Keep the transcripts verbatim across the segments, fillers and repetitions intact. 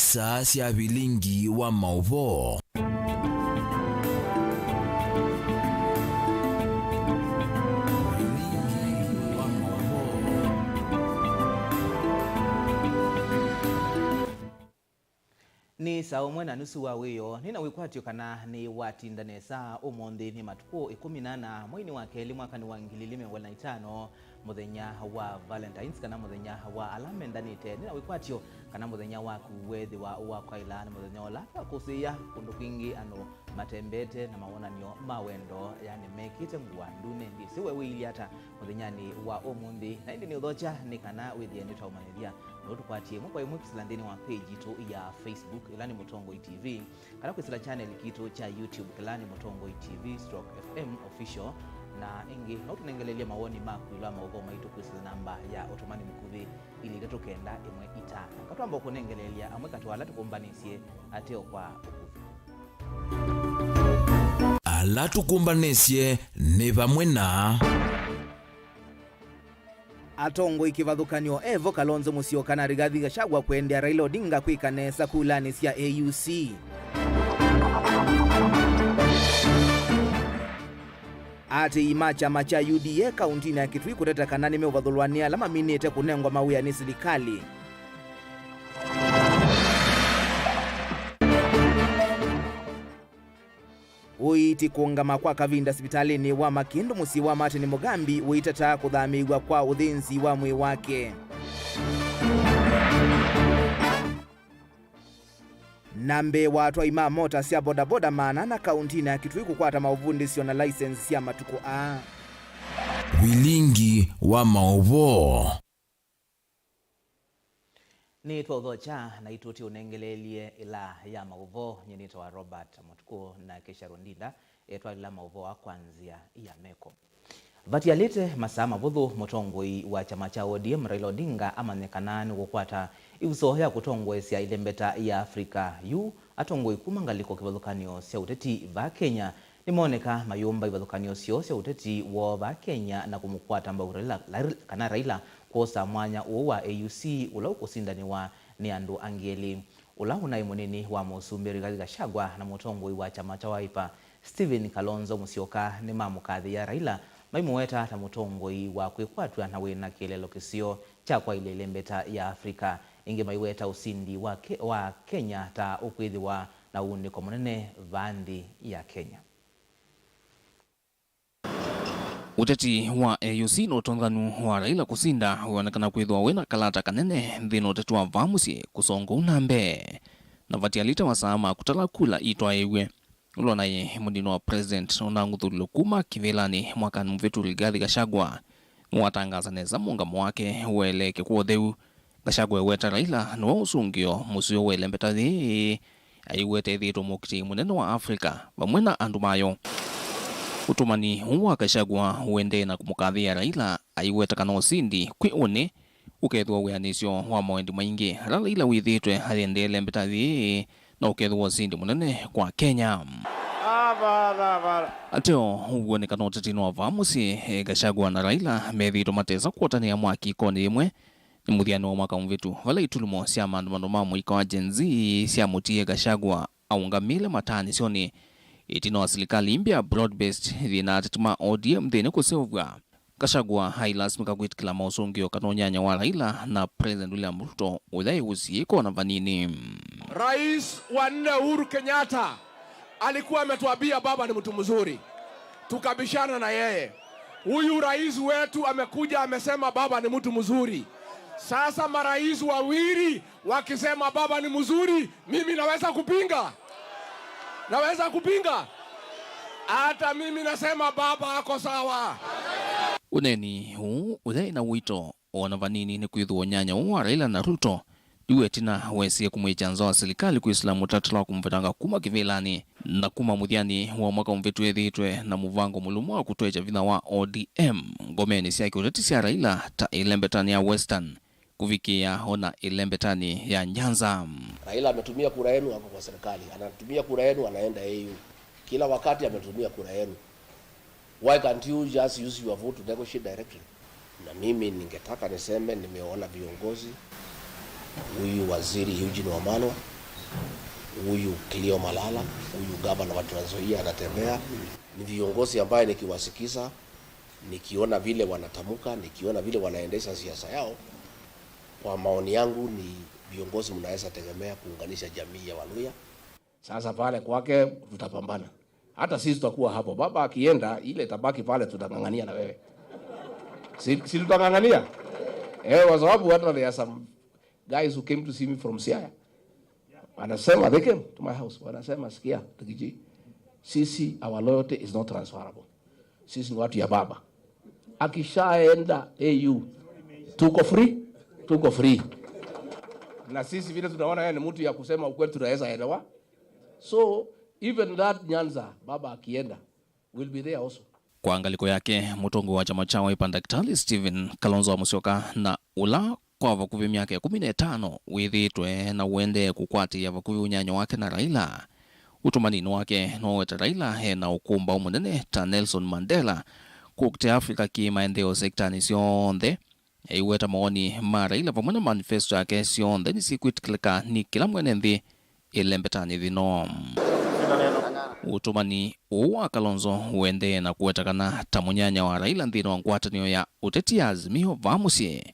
Saa sya vilingi wa maũvoo. Vilingi wa maũvoo. Nĩ saa ũmwe na nusu wa wĩoo. Nĩ na wĩkwatyo kana nĩwatinda nesa ũmũnthĩ. Nĩ matukũ ĩkũmi na ana mweinĩ wa kelĩ mwakanĩ wa ngili ilĩ mĩongo ĩlĩ na itano, mũthenya wa Valentines, kana mũthenya wa ala mendanĩte. Nĩ na wĩkwatyo kana mũthenya waku weethĩwa wa kwaĩla nĩ mũthenya ũla twakũsĩĩa kũndũ kwingĩ andũ matembete na mawonany'o ma wendo, yani mekĩte ngũa ndune. Ndyĩsĩ we wĩilye ata mũthenyanĩ wa ũmũnthĩ, na ĩndĩ nĩũthokya nĩ kana wĩthĩe nĩtwaũmanyĩthya na ũtũkwatie ĩmwe kwa ĩmwe kwĩsĩla nthĩnĩ wa page yitũ ya Facebook, ĩla nĩ Mũtongoi T V, kana kwĩsĩla channel kitũ kya YouTube, kĩla nĩ Mũtongoi T V stroke F M Official. Na ĩngĩ, no ũtũnengelelye mawoni maku ĩũlũ wa maũvoo maitũ kwĩsĩla namba ya ũtũmani mũkuvĩ, ilĩ itatũ kenda ĩmwe itano. Katwamba kũnengeleelya amwe katĩ wa ala tũkũmbanĩsye ateo kwa ũkuvĩ. Ala tũkũmbanĩsye nĩ vamwe na atongoi kĩvathũkany'o evo Kalonzo Musyoka na Rigathi Gachagua kũendea Raila Odinga kwĩka nesa kulanĩ sya A U C. Aatĩĩi ma kyama kya U D A kaũntĩnĩ ya Kitui kũteta kana nĩmeũvathũlwa nĩ ala maminĩte kũnengwa mawĩa nĩ silikalĩ. Ũiiti kũũngama kwa kavinda sivitalĩnĩ wa Makĩndũ mũsyĩ wa Martin Mũgambi ũitata kũthamĩĩw'a kwa ũthĩnzi wa mwĩĩ wake. Na mbee wa atwai ma mota sya bodaboda maana ana kaũntĩnĩ ya Kitui kũkwata maũvundĩsyo na license sya matukũ aa. Vilingi wa maũvoo. Nĩtwaũthokya na itũti ũnengeleelye ĩla ya maũvoo. Nyie nĩtawa Robert Mũtukũ, nake Sharon Ndinda etwalĩla maũvoo aa kwa nzĩa ya meko. Vatialĩte masaa mavũthũ, mũtongoi wa kyama kya O D M Raila Odinga amanyĩkana nĩ kũkwata ĩvuso ya kũtongoesya ĩlembeta ya Africa. Yu atongoi kuma ngalĩko kĩvathũkany'o sya ũteti vaa Kenya nĩmooneka mayũmba ivathũkany'o syoo sya ũteti woo vaa Kenya na kũmũkwata mbau Raila, Raila, kana Raila kwosa mwanya ũũ wa A U C ũla ũkũsindanĩwa nĩ andũ angĩ elĩ. Ũla ũnaĩ mũnini wa mũsumbĩ Rigathi Gachagua na mũtongoi wa kyama kya Wiper Stephen Kalonzo Musyoka nĩmamũkathĩĩa Raila, maimũweta ta mũtongoi wa kwĩkwatw'a na wĩna kĩeleelo kĩseo kya kwaĩlya ĩlembeta ya Africa. Ĩngĩ maiweta ũsindi wa Ke-, wa Kenya ta ũkwĩthĩwa na ũunĩko mũnene vaa nthĩ ya Kenya. Ũteti wa A U C na ũtonganu wa Raila kũsinda wĩonekana kwĩthĩwa wĩna kalata kanene nthĩnĩ wa ũteti wa vaa mũsyĩ kũsonga ũu na mbee. Na vatialĩte masaa ma kũtala kula itwaĩw'e, ũla ũnaĩ mũnini wa President ũnang'uthũlilwe kuma kĩvĩlanĩ mwakanĩ mũvĩtu Rigathi Gachagua nĩwatangaasa nesa mũũngamo wake ũeleeke kwa ũtheu. Gachagua eweta Raila nĩwe ũsũngĩo mũseo wa ĩlembeta yĩĩ, aiweta ethĩĩtwe mũkitĩi mũnene wa Africa vamwe na andũ mayo. Ũtũmani ũũ wa Gachagua ũendee na kũmũkathĩĩa Raila, aiweta kana ũsindi kwĩ ũnĩ ũkethĩwa wĩanĩsyo wa mawendi maingĩ ala Raila wĩthĩĩtwe ayendee ĩlembeta yĩĩ, na ũkethĩwa ũsindi mũnene kwa Kenya. Ateo, wonekana ũtetinĩ wa vaa mũsyĩ, Gachagua na Raila methĩĩtwe matesa kũatanĩa mwaki ikonĩ yĩmwe nĩ mũthyanĩ wa mwaka mũvĩtu, vala itulumo sya maandamano ma mũika wa Gen Z syamũtiie Gachagua aũngamĩle mataanĩsyonĩ ĩtina wa silikalĩ imbya broad-based yĩna ateti ma O D M nthĩnĩ kũseũvw'a. Gachagua ailasimĩka kwĩtĩkĩla maũsũngĩo kana ũnyanya wa Raila na President William Ruto ũyaĩ ũsiĩko na vanini. Rais wa nne Uhuru Kenyatta alikuwa ametuambia baba ni mtu mzuri, tukabishana na yeye. Huyu rais wetu amekuja amesema baba ni mtu mzuri. Sasa marais wawili wakisema baba ni mzuri, mimi naweza kupinga? Naweza kupinga? Hata mimi nasema baba ako sawa. Ũneeni ũũ ũyaĩ na ũito o na vanini, nĩkwĩthĩwa ũnyanya ũũ wa Raila na Ruto ndiw'e ĩtina wesie kũmwĩkya nza wa silikalĩ kwĩsĩla mũtatala wa kũmũvetanga kuma kĩvĩlanĩ. Na kuma mũthyanĩ wa mwaka mũvĩtu ethĩĩtwe na mũvango mũlũmu wa kũtwekya vinya wa O D M ngomenĩ sya kĩũteti sya Raila ta ĩlembetanĩ ya Western kũvikĩĩa ona ĩlembetanĩ ya Nyanza. Raila ametumia kura yenu, ako kwa serikali, anatumia kura yenu, anaenda A U. Kila wakati ametumia kura yenu. Why can't you just use your vote to negotiate directly? Na mimi ningetaka niseme, nimeona viongozi, huyu waziri Eugene Wamalwa, Huyu Cleo Malala, huyu gavana wa Trans Nzoia anatembea. Ni viongozi ambaye nikiwasikiza, nikiona vile wanatamka, nikiona vile wanaendesha siasa yao, kwa maoni yangu ni viongozi mnaweza tegemea kuunganisha jamii ya Waluhya. Sasa pale kwake tutapambana. Hata sisi tutakuwa hapo. Baba akienda, ile tabaki pale tutang'ang'ania na wewe. Si, si tutang'ang'ania? Eh, kwa sababu hata there are some guys who came to see me from Siaya. Wanasema, they came to my house. Wanasema, "Sikia, Rigiji, sisi, our loyalty is not transferable. Sisi ni watu ya baba." Akishaenda A U, tuko free, tuko free. Na sisi vile tunaona yeye ni mtu ya kusema ukweli, tunaweza elewa. So, even that Nyanza, baba akienda, will be there also. Kwa ngalĩko yake, mũtongoi wa kyama kya Wiper Ndakĩtalĩ Stephen Kalonzo wa Musyoka, na ũla kwa vakuvĩ myaka ĩkũmi na ĩtano wĩthĩĩtwe na ũendee kũkwatĩĩa vakuvĩ ũnyanyo wake na Raila, ũtũmaninĩ wake nowete Raila e na ũkũmbaũ mũnene ta Nelson Mandela, kũkũtĩa Africa kĩ maendeeo sektanĩ syonthe, eiweta mawoni ma Raila vamwe na manifesto yake syonthe nĩsikwĩtĩkĩlĩka nĩ kĩla mwene nthĩ ĩlembetanĩ thĩno. Ũtũmani ũũ wa Kalonzo ũendee na kũweta kana ta mũnyanya wa Raila nthĩnĩ wa ngwatanĩo ya ũteti ya Azimio vaa mũsyĩ,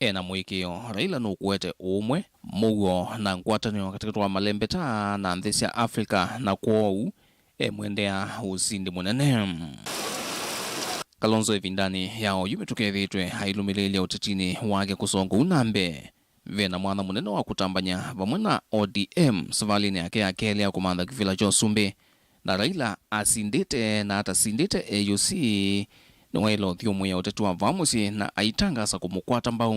e na mũĩkĩĩo Raila nũkũete ũũmwe, mũuo na ngwatanĩo katĩkatĩ wa malembeta na nthĩ sya Africa, na kwoou emwendea ũsindi mũnene. Kalonzo ĩvindanĩ ya oyu mĩtũkĩ ethĩĩtwe ailũmĩlĩĩlya ũtetinĩ wake kũsonga ũu na mbee. Ve na mwanya mũnene wa kũtambany'a vamwe na O D M savalĩnĩ yake ya kelĩ ya kũmantha kĩvĩla kya ũsumbĩ, na Raila asindĩte na atasindĩte A U C, nĩwaĩle ũthyũmũĩa ũteti wa vaa mũsyĩ na aitangasa kũmũkwata mbau.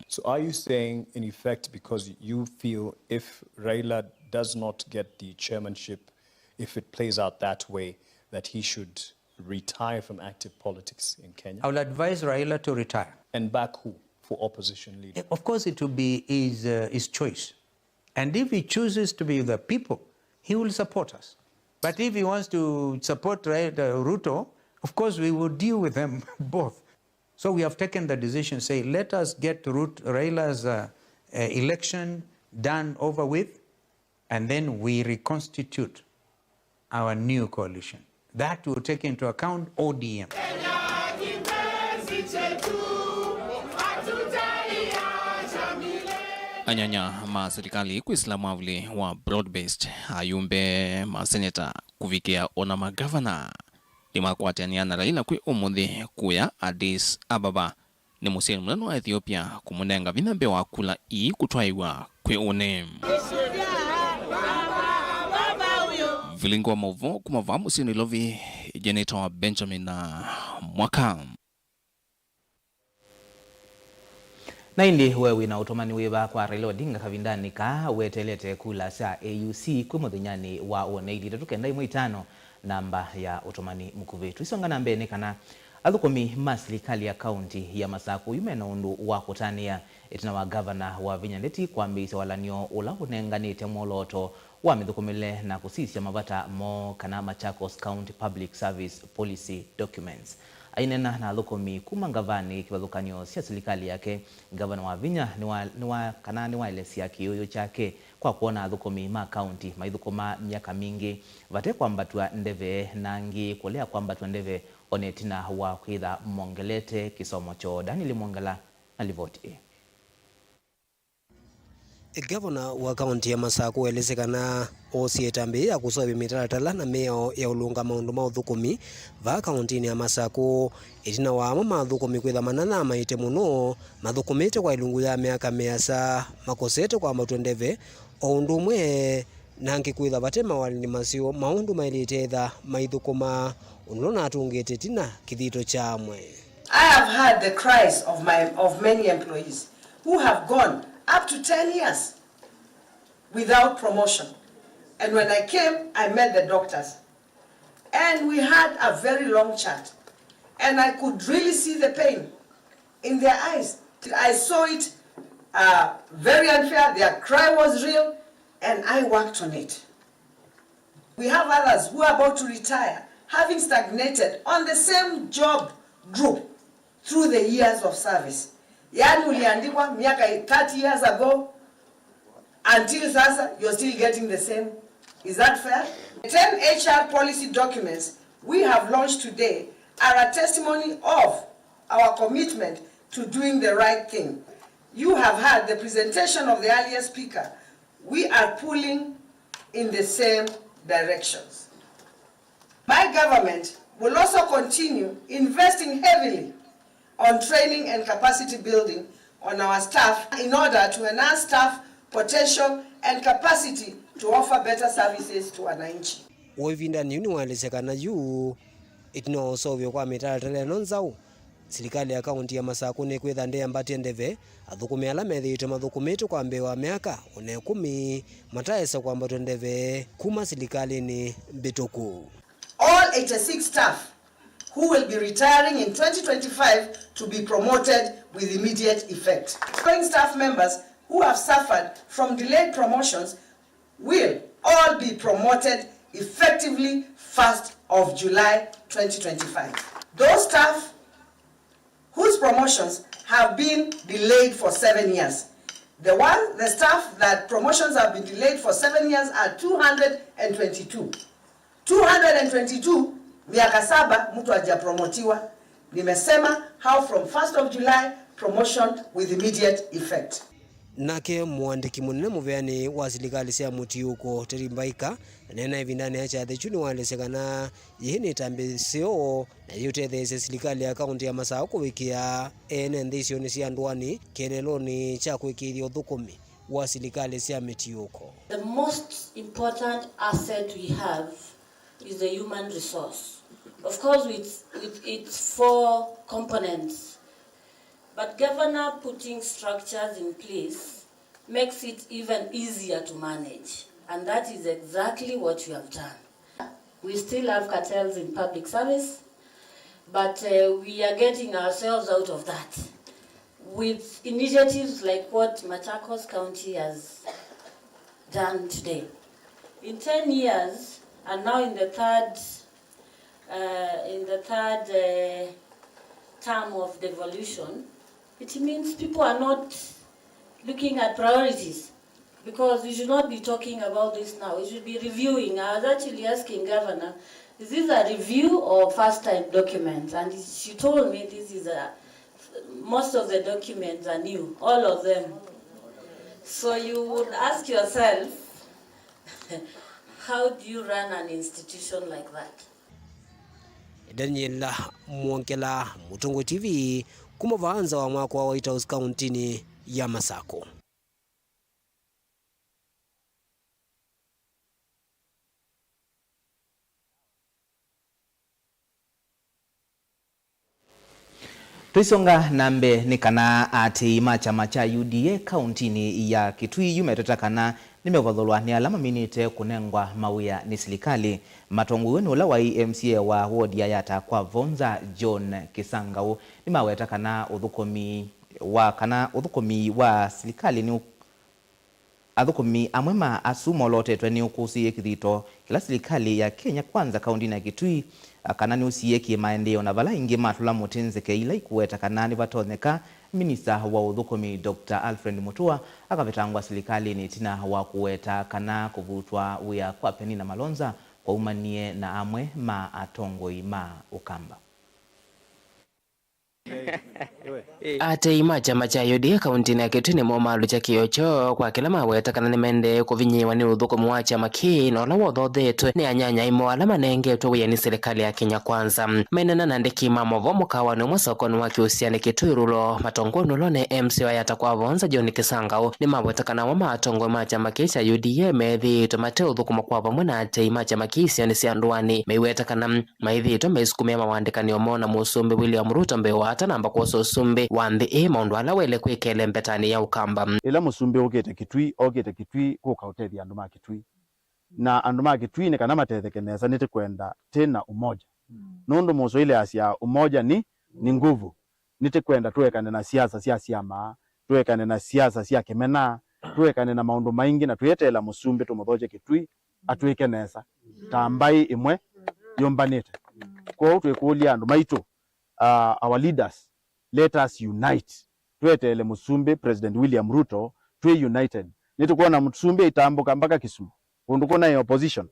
So are you saying, in effect, because you feel if Raila does not get the chairmanship, if it plays out that way, that he should retire from active politics in Kenya? I will advise Raila to retire. And back who for opposition leader? Eh, of course, it will be his, uh, his choice. And if he chooses to be with the people, he will support us. But if he wants to support Ra-, uh, Ruto, of course, we will deal with them both. So we have taken the decision, say, let us get Rut-, Raila's, uh, uh, election done, over with, and then we reconstitute our new coalition. That will take into account O D M. Anyanya ma silikalĩ kwĩsĩla mwavuli wa broad-based, ayumbe, maseneta, kũvikĩa ona magavana nĩmakwatĩanĩa na Raila kwĩ ũmũnthĩ kũya Addis Ababa nĩ mũsyaĩni mũnene wa Ethiopia kũmũnenga vinya mbee wa kula ii kũtwaĩwa kwĩ ũnĩ. Vilingi wa maũvoo kuma vaa mũsyĩ Nairobi, ĩngĩ nĩtawa Benjamin Mwaka. Na ĩndĩ we wĩ na ũtũmani wĩva kwa Raila Odinga kavindanĩ kaa weteelete kula sya A U C kwĩ mũthenyanĩ wa ũnĩ? Thita tũkenda ĩmwe itano namba ya ũtũmani mũkuvĩ. Tũisonga na mbee nĩ kana athũkũmi ma silikalĩ ya kaunti ya Masakũ yu mena ũndũ wa kũtanĩa ĩtina wa ngavana Wavinya Ndeti kwambĩĩsya walan'yo ũla ũnenganĩte mwolooto wa mĩthũkũmĩle na kũsisya mavata moo kana Machakos County Public Service Policy Documents. Aineena na athũkũmi kuma ngavanĩ kĩvathũkany'o sya silikalĩ yake, ngavana Wavinya nĩwa, nĩwa, kana nĩwaelesya kĩũũyũ kyake kwa kwona athũkũmi ma kaunti maithũkũma myaka mingĩ vate kwambatw'a ndeve, na angĩ kũlea kwambatw'a ndeve o na ĩtina wa kwĩtha mongelete kĩsomo kyoo. Daniel Mwongela na livoti ĩĩ. Ngavana wa kaunti ya Masakũ waelesya kana oosie ĩtambya ya kũseũvya mĩtalatala na mĩao ya ũlũnga maũndũ ma ũthũkũmi vaa kauntinĩ ya Masakũ, ĩtina wa amwe ma athũkũmi kwĩtha manathamaĩte mũno, mathũkũmĩte kwa ĩlungu ya myaka mĩasa, makosete kwambatw'a ndeve, o ũndũ ũmwe na angĩ kwĩtha vate mawalanĩ maseo maũndũ maĩlĩte etha maithũkũma, ũndũ ũla ũnatũngĩte ĩtina kĩthito kya amwe. I have heard the cries of my, of many employees who have gone up to ten years without promotion. And when I came, I met the doctors. And we had a very long chat. And I could really see the pain in their eyes. I saw it, uh, very unfair. Their cry was real, and I worked on it. We have others who are about to retire, having stagnated on the same job group through the years of service. Yaani uliandikwa miaka thirty years ago, Until sasa, you're still getting the same. Is that fair? The ten H R policy documents we have launched today are a testimony of our commitment to doing the right thing. You have heard the presentation of the earlier speaker. We are pulling in the same directions. My government will also continue investing heavily on training and capacity building on our staff in order to enhance staff potential and capacity to offer better services to wananchi. Ũivindanĩ yu nĩwaelesya kana yu ĩtina wa ũseũvyo kwa mĩtalatala ĩno nzaũ, silikalĩ ya kaũnti ya Masakũ nĩkwĩtha ndĩyambatya ndeve athũkũmi ala methĩĩtwe mathũkũmĩtwe kwa mbee wa myaka ona ĩkũmi mataesa kwambatw'a ndeve kuma silikalĩnĩ mbĩtũku. All eighty-six staff who will be retiring in twenty twenty-five to be promoted with immediate effect. Employing staff members who have suffered from delayed promotions will all be promoted effectively first of July twenty twenty-five. Those staff whose promotions have been delayed for seven years. The one, the staff that promotions have been delayed for seven years are two hundred and twenty-two. Two hundred and twenty-two, miaka saba mtu hajapromotiwa. Nimesema how from first of July, promotion with immediate effect. Nake mũandĩki mũnene mũveanĩ wa silikalĩ sya mũtiũko, Terry Mbaika, aneena ĩvindanĩ ya kyathĩ kyu nĩwaelesya kana yĩĩ nĩ ĩtambya ĩseo na yĩũtetheesya silikalĩ ya kaũnti ya Masakũ kũvikĩa ene nthĩ isionĩ sya ndũanĩ kĩeleelonĩ kya kũĩkĩĩthya ũthũkũmi wa silikalĩ sya mĩtiũko. The most important asset we have is the human resource. Of course, with, with its four components, but governor putting structures in place makes it even easier to manage, and that is exactly what we have done. We still have cartels in public service, but, uh, we are getting ourselves out of that with initiatives like what Machakos County has done today. In ten years, and now in the third, uh, in the third, uh, term of devolution, it means people are not looking at priorities, because we should not be talking about this now. We should be reviewing. I was actually asking governor, is this a review or first time documents? And she told me this is a, most of the documents are new, all of them. So you would ask yourself, how do you run an institution like that? Daniel Mwongela, Mũtongoi T V, kuma vaa nza wa mwako wa White House kauntinĩ ya Masakũ. Tũisonga na mbee, nĩ kana aatĩĩi ma kyama kya U D A kauntinĩ ya Kitui yu meteta kana nĩmeũvathũlwa nĩ ala maminĩte kũnengwa mawĩa nĩ silikalĩ. Matongoew'e nĩ ũla waĩ M C A wa wodi ya Yatta kwa Vonza, John Kĩsangaũ, nĩmaweta kana ũthũkũmi wa, kana ũthũkũmi wa silikalĩ nĩ Athũkũmi amwe ma asu molootetwe nĩũkũsĩĩe kĩthito kĩla silikalĩ ya Kenya Kwanza kauntinĩ ya Kitui, a, kana nĩũsiĩĩkie maendeeo, na vala aingĩ matũla mũtĩ nzeke ila ikũweta kana nĩvatonyeka minista wa ũthũkũmi Doctor Alfred Mutua akavetangwa silikalĩnĩ ĩtina wa kũweta kana kũvutwa wĩa kwa Penina Malonza kwaumanie na amwe ma atongoi ma Ũkamba. Aatĩĩi ma kyama kya U D A kauntinĩ ya Kitui nĩmomaalũkya kĩĩo kyoo kwa kĩla maweta kana nĩmaendee kũvinyĩĩwa nĩ ũthũkũmi wa kyama kĩĩ na ũla wothotheetwe nĩ anyanyae moo ala manengetwe wĩa nĩ silikalĩ ya Kenya Kwanza. Maineena na andĩki ma maũvoo mũkaawanĩ ũmwe sokonĩ wa Kĩũsianĩ Kitui Rulo, matongoew'e nĩ ũla ũnaĩ M C A wa Yatta kwa Vonza John Kĩsangaũ, nĩmaweta kana amwe ma atongoi ma kyama kĩĩ kya U D A methĩĩtwe mateũthũkũma kwa vamwe na aatĩĩi ma kyama kĩĩ isionĩ sya ndũanĩ, maiweta kana maĩthĩĩtwe maisukumĩa mawandĩkanĩo moo na Mũsumbĩ William Ruto mbee wa atanamba kwosa ũsumbĩ wa nthĩ ĩĩ, maũndũ ala waĩle kwĩka ĩlembetanĩ ya Ũkamba. Ĩla Mũsumbĩ ũkĩte Kitui, okĩte Kitui kũka ũtethya andũ ma Kitui. Na andũ ma Kitui nĩ kana matetheke nesa, nĩtĩkwenda tĩ na umoja. Nũndũ Mũswahili asyaa, "Umoja ni, ni nguvu." Nĩtĩkwenda tũekane na siasa sya syama, tũekane na siasa sya kĩmena, tũekane na maũndũ maingĩ, na twĩeteela Mũsumbĩ tũmũthokye Kitui, atwĩke nesa ta mbaĩ ĩmwe yũmbanĩte. Kwoou twĩkũlya andũ maitũ, uh, our leaders, let us unite. Tweteele Mũsumbĩ President William Ruto twĩ united. Nĩtũkwona mũsumbĩ aitambũka mpaka Kisumu, kũndũ kũnaĩ opposition,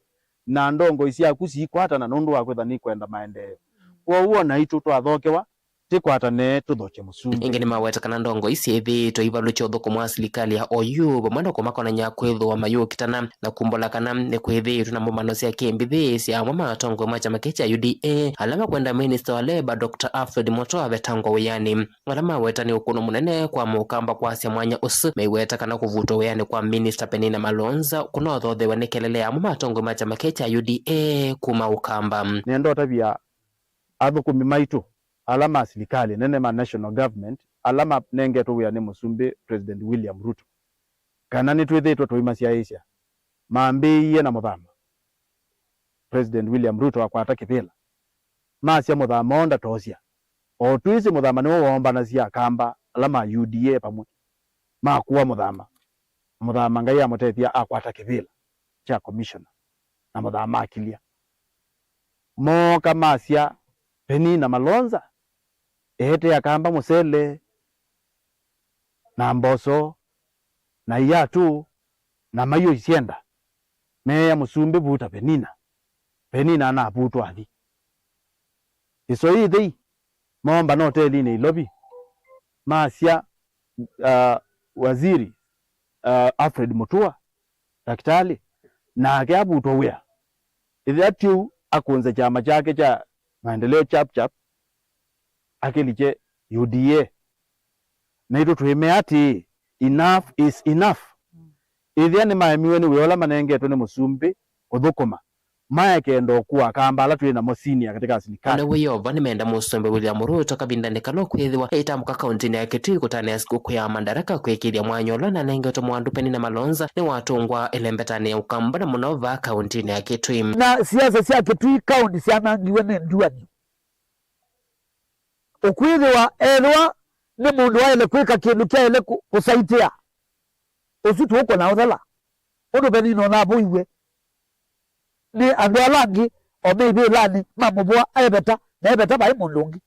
na ndongoi syaku siikwatana nũndũ wa kwĩtha nĩkwenda maendeeo. Kwoou o naitũ twathokewa, tĩkwatane tũthokye mũsumbĩ. Ĩngĩ nĩmaweta kana ndongoi syĩthĩĩtwe ivalũkya ũthũkũmi wa silikalĩ ya O U vamwe na kũmakonany'a kwĩthĩwa mayũkitana na kumbũla kana nĩkwĩthĩĩtwe na mbũmbano sya kĩmbithĩ sya amwe ma atongoi ma kyama kĩĩ kya U D A ala makwenda minista wa Labour Doctor Alfred Mutua avetangwa wĩanĩ. Ala maweta nĩ ũkũno mũnene kwa Mũkamba kwasya mwanya ũsu, meiweta kana kũvutwa wĩanĩ kwa minista Penina Malonza kũnothothewe nĩ kelele ya amwe ma atongoi ma kyama kĩĩ kya U D A kuma Ũkamba. Nĩenda ũtavya athũkũmi maitũ ala ma silikalĩ nene ma national government ala manengetwe wĩa nĩ mũsumbĩ President William Ruto, kana nĩtwĩthĩĩtwe tũimasyaĩĩsya, mambĩĩie na Mũthama. President William Ruto akwata kĩvĩla, masya Mũthama oo ndatoosya. O twĩsĩ Mũthama nĩwe woombanasya Akamba ala ma U D A vamwe, makũa Mũthama. Na Mũthama Ngai amũtethya akwata kĩvĩla kya commissioner, na Mũthama akilya. Mooka masya Penina Malonza eete Akamba mũsele na mboso na iatũ na maiũ isyenda, meea mũsumbĩ vuta Penina. Penina anavutwa athi. Ĩsoĩ ĩthei, moombana otelinĩ Ilovi, masya, uh, waziri, uh, Alfred Mutua, ndakĩtalĩ, nake avutwa wĩa. Ĩthĩa ti ũu, akũnze kyama kyake kya maendeleo chap chap, akĩlikye U D A. Naitũ twĩmea atĩĩ, enough is enough. Ĩthĩa nĩmaemiwe nĩ wĩa ũla manengetwe nĩ mũsumbĩ kũthũkũma, maekenda ũkua Akamba ala twĩ namo senior katika silikalĩ. Ona wĩyova nĩmenda mũsumbĩ William Ruto kavindanĩ kala ũkwĩthĩwa aitambũka kauntinĩ ya Kitui kũtanĩa sikũkũ ya Madaraka kwĩkĩĩthya mwanya ũla nanengetwe Mwandu Penina Malonza nĩwatũngwa ĩlembetanĩ ya Ũkamba na mũno vaa kauntinĩ ya Kitui. Na siasa sya Kitui kaunti syanangiwe nĩ nduanĩo. Ũkwĩthĩwa ethĩwa nĩ mũndũ waĩle kwĩka kĩndũ kyaĩle kũ-, kũsaitĩa, ũsu tũũkũna ũthela. Ũndũ Penina ũnavũiw'e nĩ andũ ala angĩ o me ivĩlanĩ, mamũvũa, eveta, na eveta vai mũndũ ũngĩ.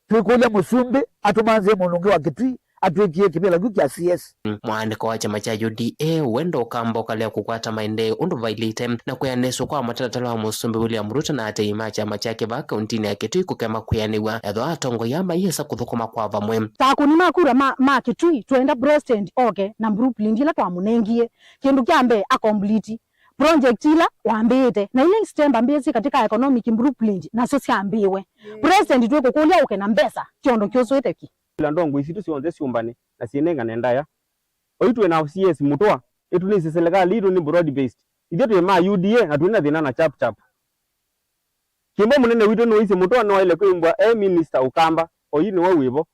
Twĩkũlya mũsumbĩ atũmanthĩe mũndũ ũngĩ wa Kitui atwĩkĩe kĩvĩla kĩu kya C S. Mũandĩko wa kyama kya U D A wenda Ũkamba ũkalea kũkwata maendeeo ũndũ vailĩte na kwĩanĩsw'a kwa mũtalatala wa mũsumbĩ William Ruto na atei ma kyama kyake vaa kauntinĩ ya Kitui kũkema kwĩanĩw'a ethĩwa atongoi aa mayĩsa kũthũkũma kwa vamwe. Ta akũni ma kura ma, ma Kitui, twenda president oke na blueprint ĩla twamũnengie. Kĩndũ kya mbee, a complete project ila wambĩĩte, na ila ingĩ mbambĩĩsye katika economic blueprint, nasyo syambĩĩwe. President, twĩkũkũlya ũke na mbesa, kyondo kyũsũĩte ki? Ila ndongoi sitũ syonthe syũmbane na syĩnengane ndaĩa. Oyu twĩ na C S Mũtũa, ĩtunĩsye silikalĩ yitũ nĩ broad based. Ithyĩ twĩ ma U D A na twĩ na thĩna na chap chap. Kĩmbo mũnene witũ nĩwaisye Mũtũa nĩwaĩle kwĩmbwa e minista Ũkamba, oyu nĩwe wĩvo.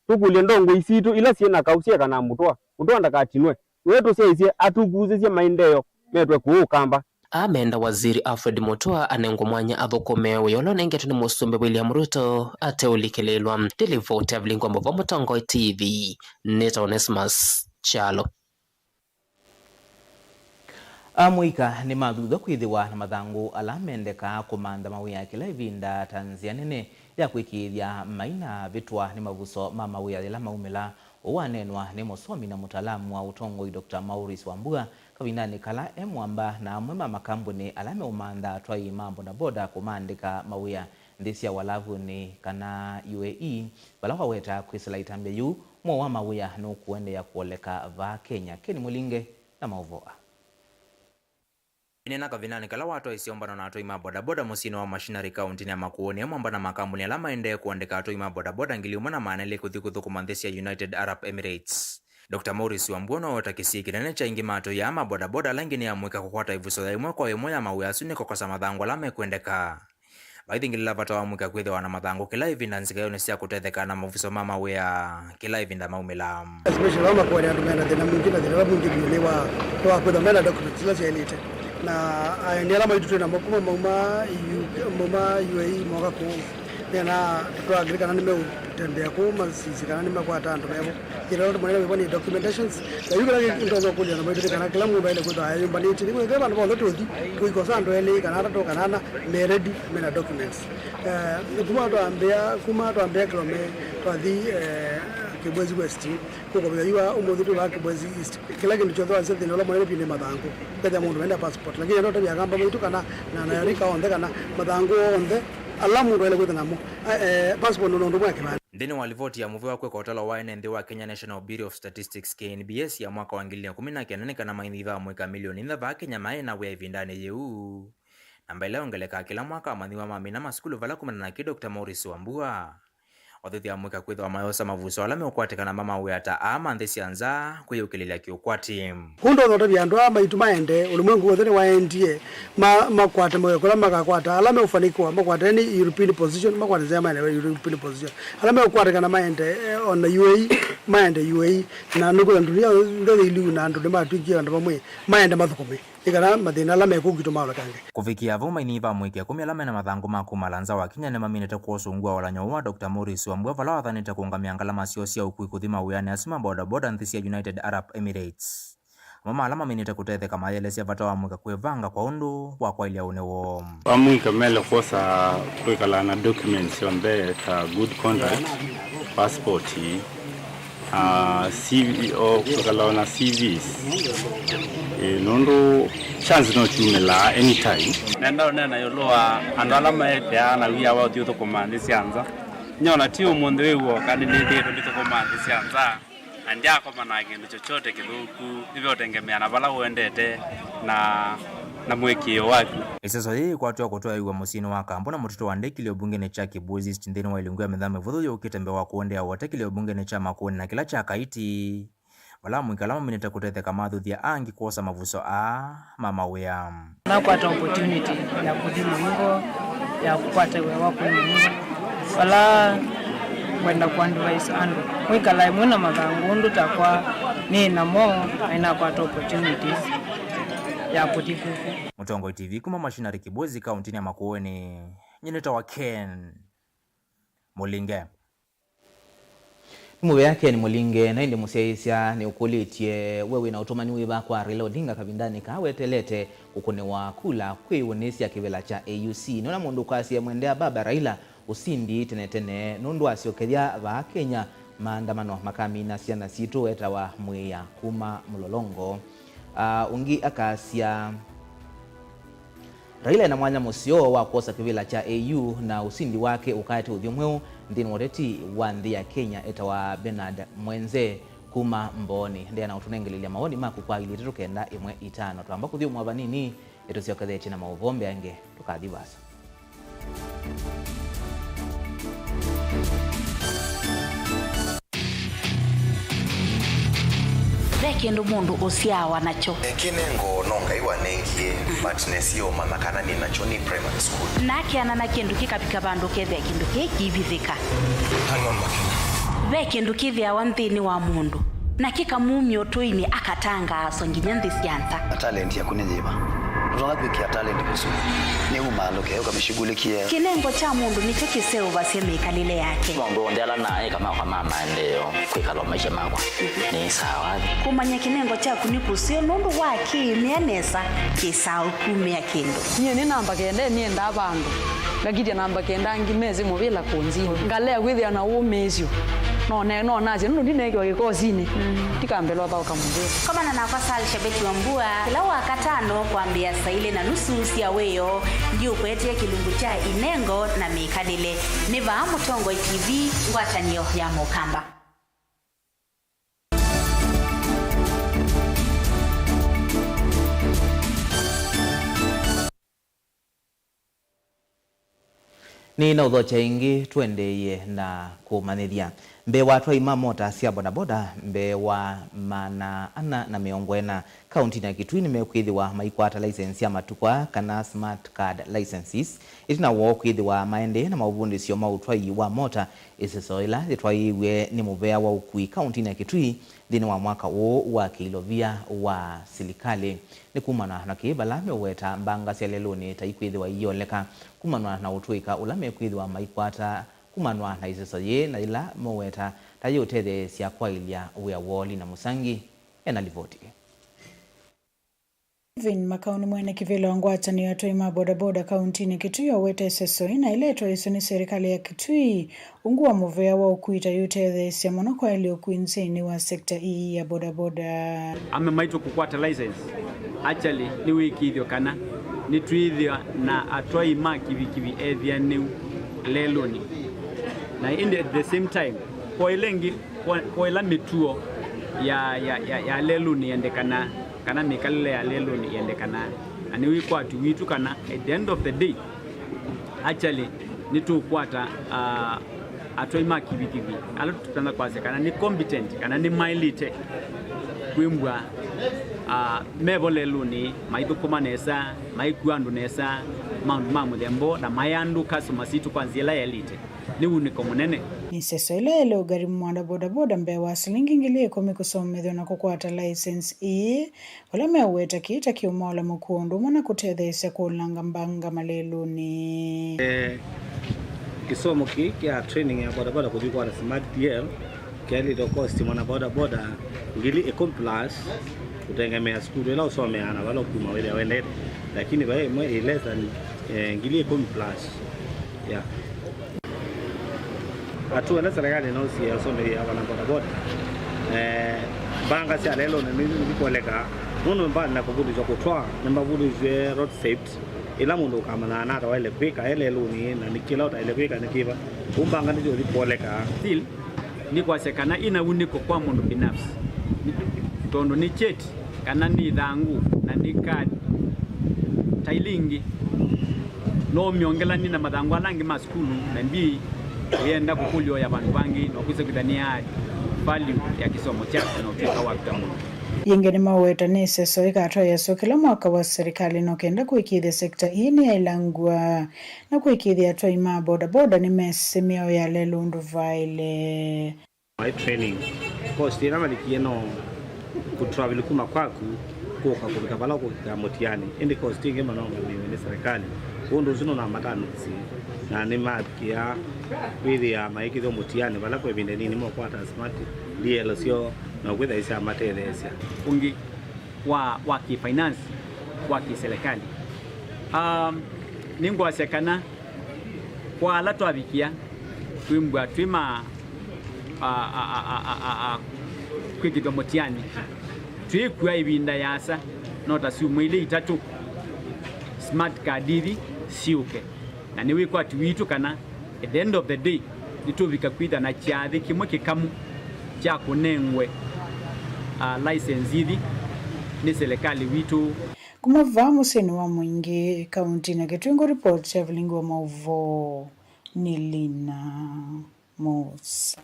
Tũkũlye ndongoi sitũ ila syĩ na kaũ syeka na Mũtũa. Mũtũa ndakatinwe. Nĩwe tũsyaisye atũkusĩsye maendeeo metwe kũũ Ũkamba. Amenda Waziri Alfred Mutua anengwe mwanya athũkũme wĩa ũla ũnengetwe nĩ Mũsumbĩ William Ruto ateũlikĩlĩĩlwa. Nĩ livoti ya Vilingwa Mũvo Mũtongoi T V, nĩtawa Onesmus Kyalo. Amũika nĩmathuthw'a kwĩthĩwa na mathangũ ala mendekaa kũmantha mawĩa kĩla ĩvinda ta nzĩa nene ya kwĩkĩĩthya mainavĩtwa nĩ mavuso ma mawĩa yĩla maumĩla. Ũu waneenwa nĩ mũsomi na mũtaalamu wa ũtongoi Doctor Maurice Wambua kavindanĩ kala e mũamba na amwe ma makambunĩ ala meũmantha atwai ma bodaboda kũmaandĩka mawĩa nthĩ sya Ũalavunĩ kana U A E, vala waweta kwĩsĩla ĩtambya yĩu, mũo wa mawĩa nũkũendeea kũoleka vaa Kenya. Ken Mũlinge na maũvoo aa. Ĩneena kavindanĩ kala watwaisye ũmbano na atwai ma bodaboda mũsyĩnĩ wa Machinery kaũntĩnĩ ya Makueni, e mũamba na makambunĩ ala maendee kũandĩka atwai ma bodaboda ngili ĩmwe na maana elĩ kũthi kũthũkũma nthĩ sya United Arab Emirates. Doctor Maurice Wambua noweta kĩsiĩ kĩnene kya aingĩ ma atwai aa ma bodaboda ala aingĩ nĩ amũika kũkwata ĩvuso ya ĩmwe kwa ĩmwe ya mawĩa asu nĩ kũkosa mathangũ ala mekwendeka. Vaithingĩlĩla vata wa mũika kwĩthĩwa na mathangũ kĩla ĩvinda nzikaĩonĩ sya kũtetheka na mavuso ma mawĩa kĩla ĩvinda maumĩla. Especially vamwe kũonea andũ mena thĩna mwingĩ na thĩna ũla mwingĩ vyũ nĩ wa, nĩ wa kwĩthwa mena documents ila syaĩlĩte. Na aeni ala maitũ twĩ namo kuma mauma U K, mauma U A E moka kũu, nena tũtwangĩle kana nĩmeũtembea kũu masisye kana nĩmekwata andũ mevo. Kĩla ũndũ mũnene wĩvo nĩ documentations. Na yu kĩla kĩ-, ndonya kũlya na maitũ nĩ kana kĩla mũndũ aĩle kwĩthwa ayũmbanĩtye. Nĩkwĩthĩa vandũ vonthe tũthi, tũikosa andũ elĩ kana atatũ kana ana me ready, mena documents. Eh, kuma twambĩa, kuma twambĩa Kilome, twathi, eh, Kibwezi West, kũkũvĩthya yu wa ũmũnthĩ twĩ vaa Kibwezi East. Kĩla kĩndũ kyonthe wasya thĩna ũla mũnene vyũ nĩ mathangũ. Kethĩa mũndũ menda passport, lakini enda ũtavya Akamba maitũ kana na Anarika onthe kana mathangũ onthe ala mũndũ aĩle kwĩthĩa namo, eh, passport nĩ ũndũ ũmwe na kĩvandĩ. Nthĩnĩ wa livoti ya mũvea wa kwĩka ũtalo wa ene nthĩ wa Kenya National Bureau of Statistics, K N B S, ya mwaka wa ngili igĩrĩ na ĩkũmi na kenda, nĩ kana mainyia amũika milioni inya vaa Kenya maĩ na wĩa ĩvindanĩ yĩu. Namba ĩla yongelekaa kĩla mwaka amanyĩw'a ma mĩna masukulu vala kumana na kĩ Doctor Maurice Wambua. Othĩthya amũika kwĩthĩwa mayosa mavuso ala meũkwatĩkana ma mawĩa ta aa ma nthĩ sya nza kwĩyũkĩlĩlya kĩũkwati. Ũndũ ũtavya andũ aa maitũ maende, ũlĩmwengu w'onthe nĩwaendie, ma-, makwate mawĩa kũla makakwata, ala meũfanĩkĩwa makwate nĩ European position, makwate nzĩa maende European position. Ala meũkwatĩkana maende, eh, ona U A E, maende U A E, na nũkwĩthwa ndunia yonthe yĩ lĩu na andũ nĩmatw'ĩkie andũ vamwe, maende mathũkũme. Nĩ kana mathĩna ala mekũu kitũ maolekange. Kũvikĩa vau, mainyia amũika ĩkũmi ala mena mathangũ ma kumala nza wa Kenya nĩmaminĩte kwosa ungu wa ũlanyo ũũ wa Doctor Maurice Wambua, vala wathanĩte kũũngamĩa ngalama syoo sya ũkui kũthi mawĩanĩ asu ma bodaboda nthĩ sya United Arab Emirates. Amwe ma ala maminĩte kũtetheka mayelesya vata wa amũika kwĩvanga kwa ũndũ wa kwaĩlya ũnĩ woo. Amũika mele kwosa kwĩkala na documents syonthe ta good conduct, passport, ah, C V, o kwĩkala na C Vs. Ĩ, nũndũ chance no kyumĩlaa anytime. Nenda ũneena ĩũlũ wa andũ ala maeteaa na wia wa ũthi ũthũkũma nthĩ sya nza. Nyona ti ũmũnthĩ wĩ w'o, kana nĩnĩthĩĩtwe ndithũkũmaa nthĩ sya nza, na ndyakomana na kĩndũ chochote kĩthũku, nĩveũtengemea na vala ũendete na, na mũĩkĩĩo waku. Ĩseso yĩĩ ĩkwatĩwa kũtwaĩĩw'a mũsyĩnĩ wa Kambo na mũtitũ wa Ndĩkilĩ ũmbungenĩ kya Kibwezi East nthĩnĩ wa ilungu ya mĩthenya mĩvũthũ yũkĩte mbee wa kũendeea ũteti kĩlĩ ũmbungenĩ kya Makueni na kĩla kya Kaiti. Vala amũika ala maminĩte kũtetheka mathuthya angĩ kwosa mavuso aa ma mawĩa. Nakwata opportunity ya kũthi mũingo, ya kũkwata wĩa wa kũthi mũingo. Vala ngwenda kũ advise andũ, mwĩkalae mwĩ na mathangũ ũndũ takwa nĩ namo, na nĩnakwata opportunities ya kũthi kũkũ. Mũtongoi T V kuma Machinery Kibwezi, kauntinĩ ya Makueni, nyie nĩtawa Ken Mũlinge. Nĩ mũvea Ken Mũlinge, na ĩndĩ mũsyaĩĩsya nĩũkũlĩtye, we wĩ na ũtũmani wĩva kwa Raila Odinga kavindanĩ kaa weteelete kũkũnĩwa kula kwĩ ũnĩsya kĩvĩla kya A U C? Nĩona mũndũ ũkwasya, mwendea baba Raila ũsindi tene tene, nũndũ asyokethya vaa Kenya maandamano makamina syana sitũ, etawa Mwĩya kuma Mlolongo. Ah, ũngĩ akasya, Raila ena mwanya mũseo wa kwosa kĩvĩla kya A U, na ũsindi wake ũkaete ũthyũ mweũ nthĩnĩ wa ũteti wa nthĩ ya Kenya, etawa Bernard Mwenze kuma Mbooni. Endeea na ũtũnengelelya mawoni maku kwa ilĩ itatũ kenda ĩmwe itano. Twamba kũthyũmũa vanini, nĩtũsyokethetye na maũvoo mbeange, tũkathi vaasa. Ve kĩndũ mũndũ ũsyaawa nakyo. Kĩnengo no Ngai wanengie, but nesie ũmanya kana nĩ nakyo nĩ primary school. Nakeana na kĩndũ kĩkavika vandũ ũkethĩa kĩndũ kĩĩ kĩivithĩka. Hang on, Makena. Ve kĩndũ kĩthĩawa nthĩnĩ wa mũndũ, na kĩkamumya ũtũinĩ, akatangaaswa nginya nthĩ sya nza. Na talent yaku nĩ yĩva? Ũtonya kwĩkĩa talent vĩsũnĩ? Nĩ umaalũke ũkamĩshughulikie. Kĩnengo kya mũndũ nĩkyo kĩseũvasya mĩkalĩle yake. Maũndũ onthe ala naĩ kamakwa ma maendeeo kwĩkala o maisha makwa nĩ sawa. Kũmanya kĩnengo kyaku nĩ kũseo nũndũ wa kĩĩmĩa nesa kĩsaa ũkumĩa kĩndũ. Nyie nĩ namba kenda nĩendaa vandũ ngakitya namba kenda angĩ mesĩ mũvĩla kũnzini. Ngalea kwĩthĩa na ũmĩĩsyo. No ne-, no nasye nũndũ ndineekiwa kĩkosinĩ, ndikambelwa thaũka mũvĩla. Komana nakwa Sal Shabeti Wambua kĩla Wakatano kwambĩĩa saa ilĩ na nusu sya wĩoo, ndiũkwetie kĩlungu kya inengo na mĩkalĩle. Nĩ vaa Mũtongoi T V, ngwatanĩo ya Mũkamba. Nĩnaũthokya ĩngĩ, tũendeeye na kũmanyĩthya. Mbee wa atwai ma mota sya bodaboda mbee wa maana ana na mĩongo ĩna kaũntinĩ ya Kitui nĩmekwĩthĩwa maikwata license ya matukũ aa, kana smart card licenses, ĩtina woo kwĩthĩwa maendee na maũvundĩsyo ma ũtwai wa mota, ĩseso ĩla yĩtwaĩĩw'e nĩ mũvea wa ũkui kaũntinĩ ya Kitui nthĩnĩ wa mwaka ũũ wa kĩilovia wa silikalĩ. Nĩ kumana na kĩĩ vala meũweta mbanga sya lelũnĩ ta ikwĩthĩwa iioleka kumana na ũtũĩka ũla mekwĩthĩwa maikwata kumana na ĩseso yĩĩ, na yĩla meũweta ta yĩũtetheesya kwaĩlya wĩa woo. Lina Mũsangi ena livoti. Vin Makau nĩ mwene kĩvĩla wa ngwatanĩo ya atwai ma bodaboda kauntinĩ Kitui, owete ĩseso ĩna ĩla ĩtwaĩĩswe nĩ serikali ya Kitui ungu wa mũvea wa ũkui ta yũtetheesya mũno kwaĩlya ũkui nthĩnĩ wa sekta ii ya bodaboda. Ame maitũ kũkwata license actually nĩ wĩkĩĩthyo kana nĩtwĩthĩwa na atwai ma kivikivi ethĩanĩu lelũnĩ, na ĩndĩ at the same time kwa ĩla ĩngĩ kwa, kwa ĩla mĩtuo ya, ya, ya, ya lelũnĩ yendekanaa, kana mĩkalĩle ya lelũnĩ yendekanaa, na nĩ wĩkwatyo witũ kana at the end of the day actually nĩtũkwata, ah, atwai ma kivikivi ala tũtonya kwasya kana nĩ competent kana nĩmaĩlĩte kwĩmbwa, ah, mevo lelũnĩ, maithũkũma nesa, maikua andũ nesa, maũndũ ma mũthemba ũũ, na maĩ andũ customers sitũ kwa nzĩa ĩla yaĩlĩte. Nĩ wunĩko mũnene. Nĩ ĩseso ĩla yaĩle ũgharimu mwana bodaboda mbee wa silingi ngili ĩkũmi kũsomethw'a na kũkwata license ĩĩ, vala meũweta kĩĩ ta kĩũmaũla mũkuo ũndũ ũmwe na kũtetheesya kũlanga mbanga malelũnĩ. Eh, kĩsomo kĩĩ kya training ya bodaboda kũthi kwata smart D L kyaĩlĩte cost mwana bodaboda ngili ĩkũmi plus, kũtengemea sukulu ĩla ũsomeaa na vala ũkuma wĩthĩa wendete, lakini vai ĩmwe ĩ less than, eh, ngili ĩkũmi plus. Yeah. Hatua ĩla serikali ĩnausie ya ũsomethya wana bodaboda, eh, mbanga sya lelũnĩ nĩ, nĩikuoleka nũndũ mbali na kũvundĩsya kũtwaa, nĩmavundĩsye road safety, ĩla mũndũ ũkamanyaa nata waĩle kwĩka e lelũnĩ, na nĩ kĩla ũtaĩle kwĩka nĩ kĩva. Kũu mbanga nĩsyũthi kuoleka. Still, nĩkwasya kana ĩna wunĩko kwa mũndũ binafsi, tondũ nĩ cheti kana nĩ ĩthangũ na nĩ kadi ta ila ingĩ. No ũmyongelany'e na mathangũ ala angĩ ma sukulu, na mbi ũyenda kũkũlya ũya vandũ vangĩ, na ũkwĩsa kwĩtha nĩ add value ya kĩsomo kyaku na ũtw'ĩka wa vata mũno. Yĩngĩ nĩmaweta nĩ ĩseso ĩkatwaĩasya kĩla mwaka wa serikali no kenda kũĩkĩĩthya sekta ii nĩyaĩlangw'a na kũĩkĩĩthya atwai ma bodaboda nĩmesĩ mĩao ya lelũ ũndũ vaĩle. My training. Cost ĩla malikie no kũtravel kuma kwaku kũka kũvika vala ũkũkĩka mũtiani, ĩndĩ cost ĩngĩ manongamiwe nĩ serikali. Ũndũ ũsu nũnamatanĩsye na nĩmavikĩa kwĩthĩa maĩkĩthw'a mũtiani vala kwa ĩvinda ĩnini mokwata smart D L syoo na ũkwĩtha isamatetheesya. Ũngĩ wa, wa kĩ-finance wa kĩ-serikali. Um, nĩngwasya kana kwa ala twavikĩa kwĩmbwa twĩ ma, a, a, kwĩkĩthwa mũtiani, twĩkua ĩvinda yasa, no ta syumwa ilĩ itatũ, smart card ithi syũke, na nĩ wĩkwati witũ kana at the end of the day, nĩtũvika kwĩtha na kyathĩ kĩmwe kĩkamu kya kũnengwe, a, license ithi nĩ selekalĩ witũ. Kuma vaa mũsyĩnĩ wa Mwingĩ, kauntinĩ ya Kitui, ngũripoti ya vilingi wa maũvoo nĩ Lina Musa.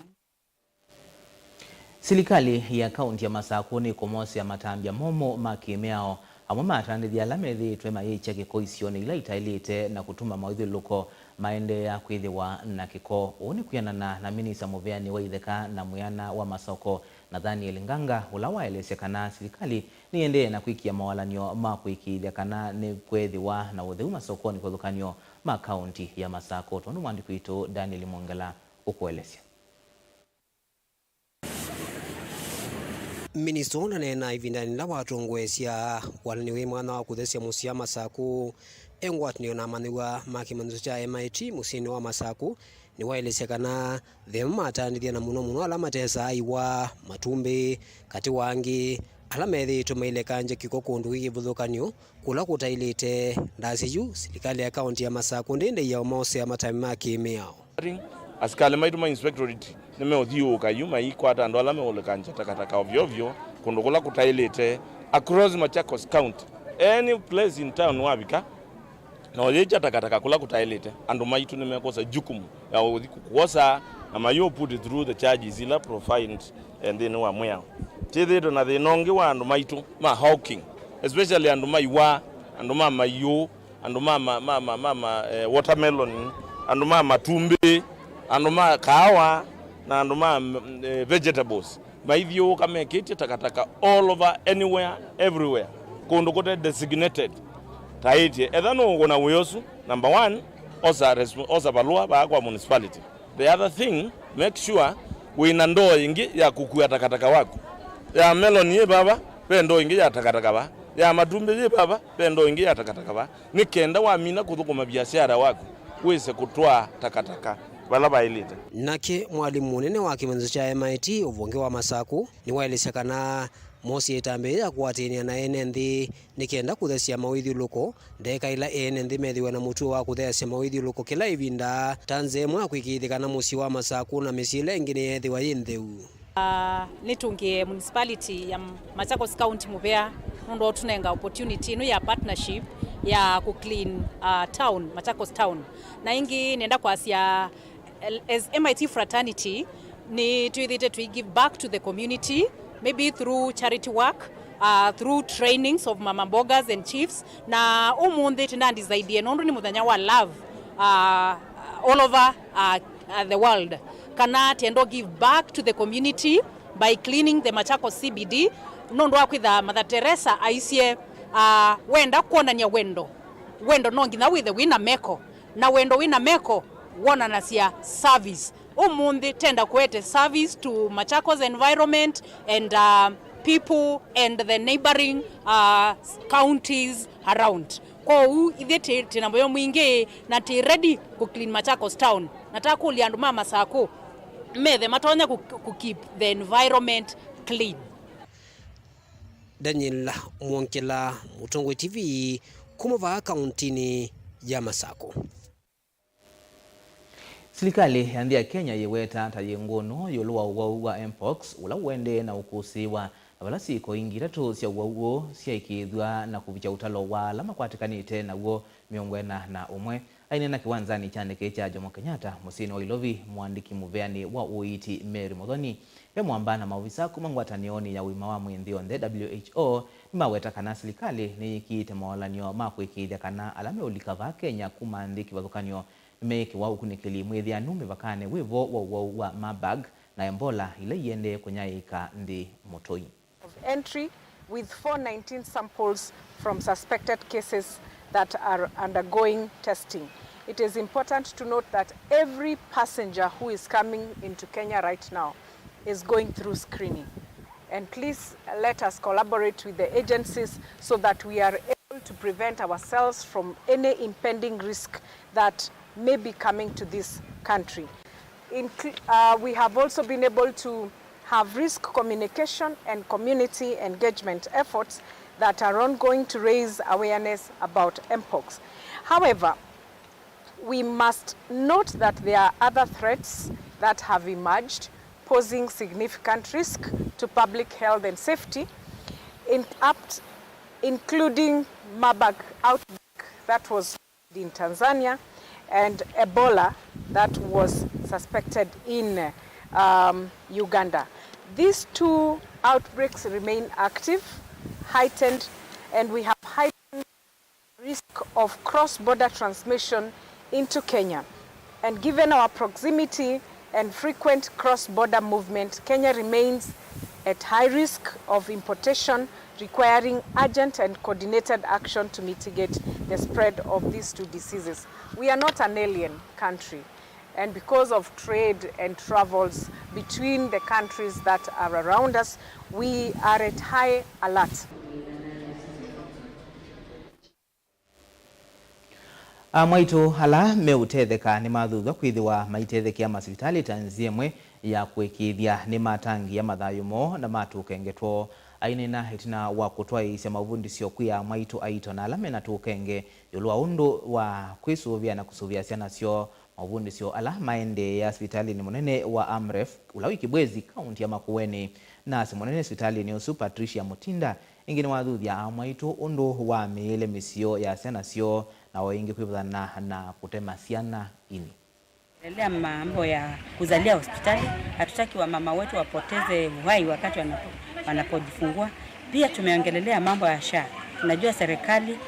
Silikalĩ ya kaunti ya Masakũ nĩkũmosea matambya momũ ma kĩ-mĩao amwe ma atandĩthya ala methĩĩtwe mayĩkya kĩko isionĩ ila itaĩlĩte na kũtuma mawĩthyũlũlũko maendeea kwĩthĩwa na kĩko. Ũu nĩ kwĩanana na minista mũveani wa itheka na mwĩana wa masoko, Nathaniel Nganga, ũla waelesya kana silikalĩ nĩĩendee na kwĩkĩa mawalany'o ma kũĩkĩĩthya kana nĩkweethĩwa na ũtheu masokonĩ kĩvathũkany'o ma kaunti ya Masakũ, tondũ mwandĩki witũ Daniel Mwongela ũkũelesya. Minista ũnaneena ĩvindanĩ yĩla watongoesya walany'o wĩ mwanya wa kũthesya mũsyĩ wa Masakũ e ngwatanĩo na amanyĩw'a ma kĩmanyĩsyo kya M I T mũsyĩnĩ wa Masakũ, nĩwaelesya kana ve amwe matandĩthya, na mũno mũno ala matesaa iwa, matumbĩ, katĩ wa angĩ ala methĩĩtwe mailekangya kĩko kũndũ kwĩ kĩvathũkany'o kũla kũtaĩlĩte. Ndasya yu, silikalĩ ya kaunti ya Masakũ ndĩndĩ ya ũmosea matambya ma kĩ-mĩao. Asikalĩ maitũ ma inspectorate nĩmeũthiũũka yu maikwata andũ ala meũlekangya takataka ovyo ovyo kũndũ kũla kũtaĩlĩte across Machakos County. Any place in town wavika, na ũyĩkya takataka kũla kũtaĩlĩte, andũ maitũ nĩmekwosa jukumu ya ũthi kũkwosa, na mayũ put it through the charges ila profined, eh, nthĩnĩ wa mwĩao. Twĩthĩĩtwe na thĩna ũngĩ wa andũ maitũ ma hawking, especially andũ ma iwa, andũ ma maiũ, andũ ma, ma, ma, ma, ma, ma eh, watermelon, andũ ma matumbĩ, andũ ma kaawa, na andũ ma, mm, eh, vegetables. Maithiũũka mekĩtye takataka all over, anywhere, everywhere, kũndũ kũte designated. Taĩtye, etha nũũkũna wĩa ũsu, number one, osa resp-, osa valũa vaa kwa municipality. The other thing, make sure wĩna ndoo ĩngĩ ya kũkua takataka waku. Ya melon yĩ vava, ve ndoo ĩngĩ ya takataka vaa. Ya Matumbĩ yĩ vava, ve ndoo ĩngĩ ya takataka vaa, nĩ kenda wamina kũthũkũma viasiara waku, wĩse kũtwaa takataka vala vaĩlĩte. Nake mwalimũ mũnene wa kĩvĩnzo kya M I T ũvonge wa Masakũ nĩwaelesya kana mosie ĩtambya yĩĩ ya kũatĩanĩa na ene nthĩ nĩ kenda kũthesya mawĩthyũlũko, ndeka ĩla ene nthĩ methĩwe na mũtuo wa kũtheasya mawĩthyũlũko kĩla ĩvinda ta nzĩa ĩmwe ya kũĩkĩĩthya kana mũsyĩ wa Masakũ na mĩsyĩ ĩla ĩngĩ nĩyeethĩwa yĩ ntheu. Ah, nĩtũngĩe municipality ya Machakos County mũvea nũndũ wa ũtũnenga opportunity ĩno ya partnership ya kũ clean, ah, town, Machakos town. Na ĩngĩ nenda kwasya, as M I T fraternity, nĩtwĩthĩte tũi give back to the community, maybe through charity work, uh, through trainings of mama bloggers and chiefs. Na ũmũnthĩ tĩnandisaidie nũndũ nĩ mũthenya wa love, uh, all over, uh, uh, the world, kana tendo give back to the community by cleaning the Machakos C B D, nũndũ wa kwĩtha Mother Teresa aisye, uh, wenda kwonany'a wendo, wendo no nginya wĩthe wĩ na meko, na wendo wĩ na meko wonanasya service. Ũmũnthĩ tenda kũete service to Machakos environment and, uh, people and the neighboring, uh, counties around. Kwoou ithyĩ tĩ, tĩ na mũyo mwingĩ na tĩ ready kũ clean Machakos town. Na takũlya andũ ma Masakũ methe matonya kũ, kũ keep the environment clean. Daniel Mwongela, Mũtongoi T V, kuma vaa kauntinĩ ya Masakũ. Silikalĩ ya nthĩ ya Kenya yĩweta ta yĩ ngũnũ ĩũlũ wa ũwau wa mpox, ũla ũendee na ũkũsĩĩwa, na vala syĩko ingĩ itatũ sya ũwau ũũ syaĩkĩĩthw'a na kũvikya ũtalo wa ala makwatĩkanĩte naw'o mĩongo ĩna na ũmwe. Aineena kĩwanzanĩ kya ndeke kya Jomo Kenyatta mũsyĩnĩ wa Ilovi, mũandĩki mũveanĩ wa ũiiti Mary Muthoni, ve mwamba na maovisa kuma ngwatanĩonĩ ya ũima wa mwĩĩ nthĩ yonthe, W H O, nĩmaweta kana silikalĩ nĩyĩkĩĩte maolan'yo ma kũĩkĩĩthya kana ala meũlika vaa Kenya kuma nthĩ kĩvathũkany'o nĩmeĩkĩwa ũkunĩkĩli mwĩthĩanu mĩvakanĩ wĩ vo wa ũwau wa Marburg na Ebola, ila iendee kũnyaĩĩka nthĩ mũtũi. Of entry with four nineteen samples from suspected cases that are undergoing testing. It is important to note that every passenger who is coming into Kenya right now is going through screening. And please let us collaborate with the agencies so that we are able to prevent ourselves from any impending risk that may be coming to this country. Incl-, uh, we have also been able to have risk communication and community engagement efforts that are ongoing to raise awareness about mpox. However, we must note that there are other threats that have emerged posing significant risk to public health and safety, in apt-, including Marburg outbreak that was in Tanzania and Ebola that was suspected in, um, Uganda. These two outbreaks remain active, heightened, and we have heightened risk of cross-border transmission into Kenya. And given our proximity and frequent cross-border movement, Kenya remains at high risk of importation, requiring urgent and coordinated action to mitigate the spread of these two diseases. We are not an alien country, and because of trade and travels between the countries that are around us, we are at high alert. Amwaitũ ala meũtetheka nĩmathuthw'a kwĩthĩwa maitethekea masivitalĩ ta nzĩa ĩmwe ya kũĩkĩĩthya nĩmatangĩĩa mathayũ moo na matũkenge twoo. Aineena ĩtina wa kũtwaĩĩsya maũvundĩsyo kwĩ amwaitũ, aito na ala mena tũkenge ĩũlũ wa ũndũ wa kwĩsũvĩa na kũsũvĩa syana syoo, maũvundĩsyo ala maendee sivitalĩnĩ mũnene wa Amref, ũla wĩ Kibwezi, kaunti ya Makueni, nasi mũnene sivitalĩnĩ ũsu, Patricia Mutinda, ĩngĩ nĩwathuthya amwaitũ ũndũ wa mĩĩle mĩseo ya syana syoo, na o ĩngĩ kwĩvathana na kũtema syana ini. Ongelelea mambo ya kuzalia hospitali, hatutaki wamama wetu wapoteze uhai wakati wanapo-, wanapojifungua. Pia tumeongelelea mambo ya SHA. Tunajua serikali,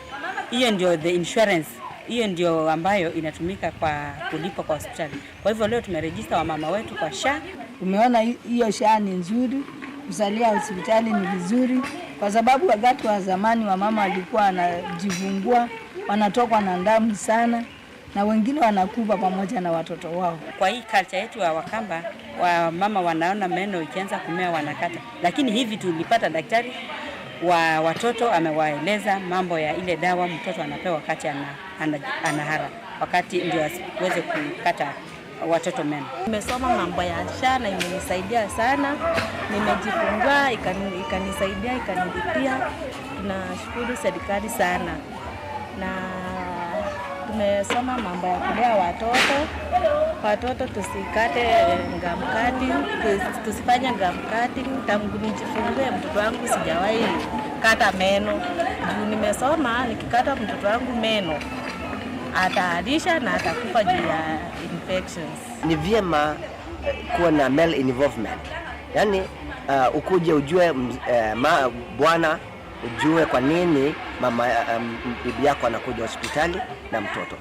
hiyo ndio the insurance, hiyo ndio ambayo inatumika kwa kulipwa kwa hospitali. Kwa hivyo leo tumerejista wamama wetu kwa SHA. Umeona hi-, hiyo SHA ni nzuri, kuzalia hospitali ni vizuri, kwa sababu wakati wa zamani wamama walikuwa wanajifungua, wanatokwa na damu sana, na wengine wanakufa pamoja na watoto wao. Kwa hii culture yetu ya Wakamba, wamama wanaona meno ikianza kumea wanakata. Lakini hivi tulipata daktari, Wa watoto amewaeleza mambo ya ile dawa mtoto anapewa wakati ana, ana, anahara, wakati ndio asiweze kukata watoto meno. Nimesoma mambo ya SHA na imenisaidia sana. Nimejifungua, ikani-, ikanisaidia, ikanilipia. Tunashukuru serikali sana. Na tumesoma mambo ya kulea watoto. Watoto tusikate gum cutting, tus-, tusifanye gum cutting. Tangu nijifungue mtoto wangu sijawahi kata meno. Juu nimesoma, nikikata mtoto wangu meno, atalisha na atakufa juu ya infections. Ni vyema, eh, kuwa na male involvement. Yaani, uh, ukuje ujue, mm, eh, ma-, bwana, ujue kwa nini mama, um, bibi yako anakuja hospitali na mtoto.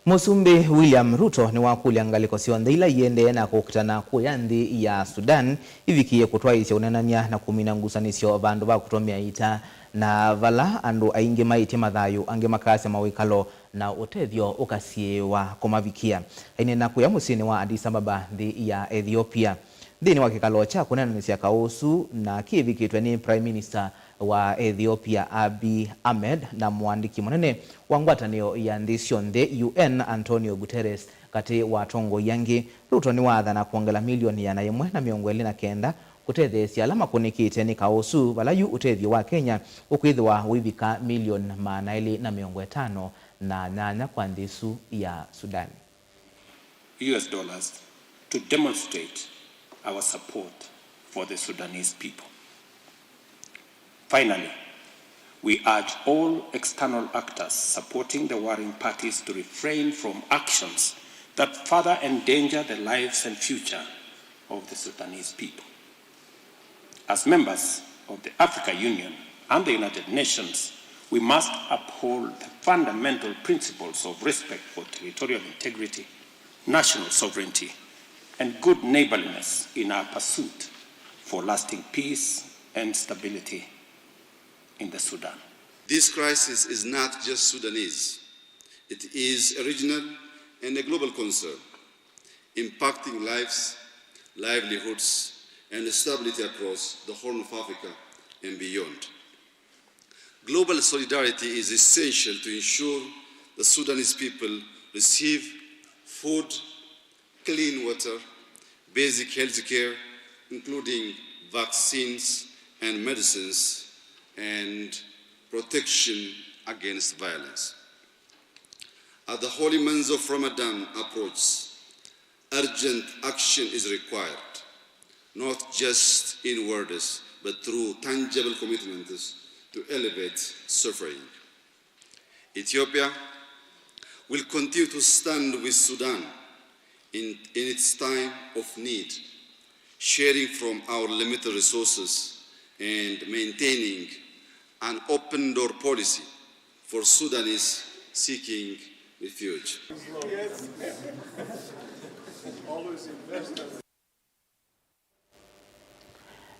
Mũsumbĩ William Ruto nĩwakũlya ngalĩko syonthe ila iendee na kũkitana kũya nthĩ ya Sudan ivikĩĩe kũtwaĩĩsya ũneenany'a na kũmina ngusanĩsyo vandũ va kũtũmĩa ita, na vala andũ aingĩ maĩtye mathayũ, angĩ makasya mawĩkalo na ũtethyo ũkasiĩĩwa kũmavikĩa. Aineena kũya mũsyĩnĩ wa Addis Ababa, nthĩ ya Ethiopia, nthĩnĩ wa kĩkalo kya kũneenanĩsya kaũ ũsu na kĩĩvikĩtwe nĩ Prime Minister wa Ethiopia, Abiy Ahmed, na mũandĩki mũnene wa ngwatanĩo ya nthĩ syonthe, U N, Antonio Guterres, katĩ wa atongoi angĩ, Ruto nĩwaathana kwongela milioni ĩana yĩmwe na mĩongo ĩlĩ na kenda kũtetheesya ala makũnĩkĩte nĩ kaũ ũsu, vala yu ũtethyo wa Kenya ũkwĩthĩwa ũivika milioni maana elĩ na mĩongo ĩtano na nyanya kwa nthĩ ĩsu ya Sudan. U S dollars to demonstrate our support for the Sudanese people. Finally, we urge all external actors supporting the warring parties to refrain from actions that further endanger the lives and future of the Sudanese people. As members of the Africa Union and the United Nations, we must uphold the fundamental principles of respect for territorial integrity, national sovereignty, and good neighborliness in our pursuit for lasting peace and stability in the Sudan. This crisis is not just Sudanese. It is a regional and a global concern, impacting lives, livelihoods, and stability across the Horn of Africa and beyond. Global solidarity is essential to ensure the Sudanese people receive food, clean water, basic health care, including vaccines and medicines, and protection against violence. As the holy month of Ramadan approaches, urgent action is required, not just in words, but through tangible commitments to alleviate suffering. Ethiopia will continue to stand with Sudan in, in its time of need, sharing from our limited resources and maintaining an open door policy for Sudanese seeking refuge.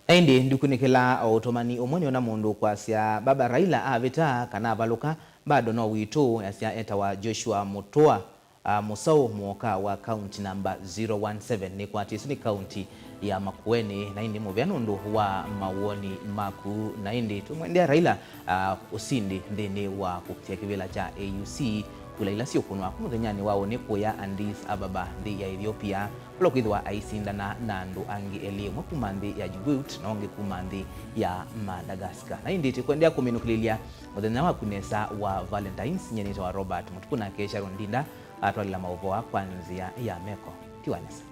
Na ĩndĩ ndikunĩkĩla o ũtũmani ũmwe nĩona mũndũ kwasya, "Baba Raila avĩta kana avalũka, bado no witũ," asya etawa Joshua Mũtũa, a, mũsaũ mũoka wa kaunti namba zero one seven. Nĩkwatĩswe nĩ kaunti ya Makueni, na ĩndĩ mũvea nũndũ wa mawoni maku. Na ĩndĩ tũmwendea Raila, a, ũsindi nthĩnĩ wa kũkitĩa kĩvĩla kya A U C kula ila siũkũnwa kũ mũthenyanĩ wa ũnĩ kũya Addis Ababa, nthĩ ya Ethiopia, vala kwĩthĩwa aisindana na andũ angĩ elĩ, ũmwe kuma nthĩ ya Djibouti na ũngĩ kuma nthĩ ya Madagascar. Na ĩndĩ tũkwendea kũminũkĩlĩlya mũthenya waku nesa wa Valentines. Nyie nĩtawa Robert Mũtuku, nake Sharon Ndinda atwalĩla maũvoo kwa nzĩa ya meko. Tiwa nesa.